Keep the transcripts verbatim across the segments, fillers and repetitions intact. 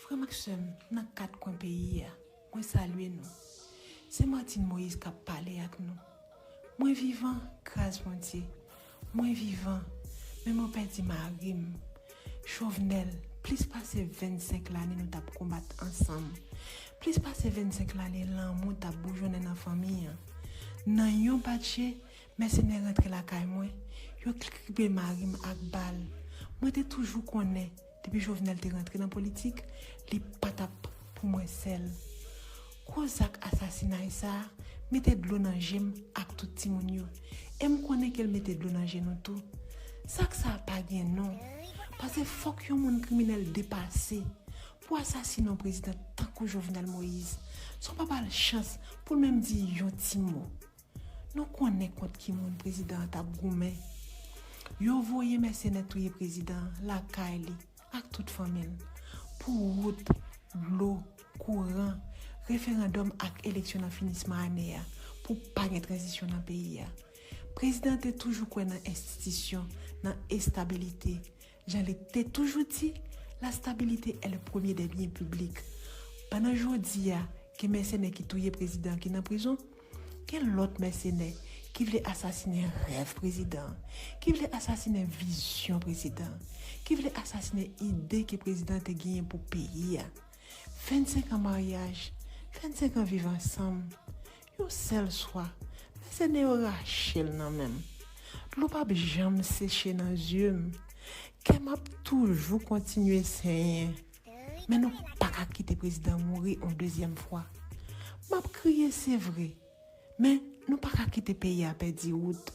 Frè m ak sè m nan kat kwen peyi a, mwen salye nou. Se Martine Moïse k ap pale ak nou. Mwen vivan, gras Bondye. Mwen vivan, men mwen pèdi mari m. Jovenel, plis pase vennsenk lane nou t ap konbat ansanm. Plis pase vennsenk lane lanmou t ap boujonnen nan fanmi an. Nan yon batje, mèsenè rantre lakay mwen, yo kripe mari m ak bal. Mwen te toujou konnen, depi Jovenel te rantre nan politik, li pa t ap pou mwen sèl. Gwo zak asasinay sa a mete dlo nan je m ak tout timoun yo. E m konnen ke l mete dlo nan je nou tou. Zak sa a pa gen non. Paske fòk yon moun kriminèl depase pou asasinen yon prezidan tankou Jovenel Moïse. Sa w pa ba l chans pou l menm di yon ti mo. Nou konnen kont ki moun prezidan an t ap goumen. Yo voye mèsenè touye prezidan an lakay li ak tout fanmi l. Pou wout, dlo, kouran, referandòm ak eleksyon nan finisman ane a, pou pa gen tranzisyon nan peyi a. Prezidan an te toujou kwè nan enstitisyon, nan estabilite. Jan li te toujou di, la stabilité est le premier des biens publics. Pandan jodi a, gen mèsenè ki touye prezidan ki nan prizon, gen lòt mèsenè ki vle asasinen rèv prezidan, ki vle asasinen vizyon prezidan, ki vle asasinen ide ke prezidan te genyen pou peyi a. Vennsenk an maryaj, vennsenk an viv ansanm, yon sèl swa, mèsenè yo rache l nan men m. Dlo p ap janm seche nan zye m. Kè m ap toujou kontinye senyen. Men nou pa ka kite prezidan mouri yon dezyèm fwa. M ap kriye, se vre. Men nou pa ka kite peyi a pèdi wout.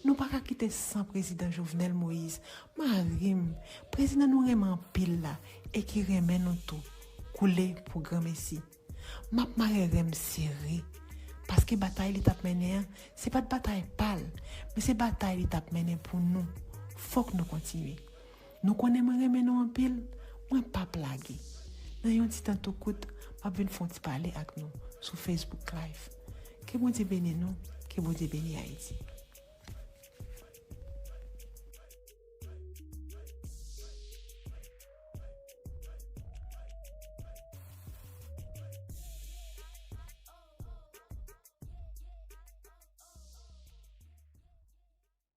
Nou pa ka kite san prezidan Jovenel Moïse, mari m, prezidan nou renmen anpil la e ki renmen nou tou, koule pou granmesi. M ap mare ren m sere, paske batay li t ap mennen an, se pa t batay pa l, men se batay li t ap mennen pou nou. Fòk nou kontinye. Nou konnen mwen renmen nou anpil, mwen p ap lage. Nan yon ti tan tou kout, m ap vin fè yon ti pale ak nou sou Facebook Live. Ke Bondye beni nou, ke Bondye beni Ayiti.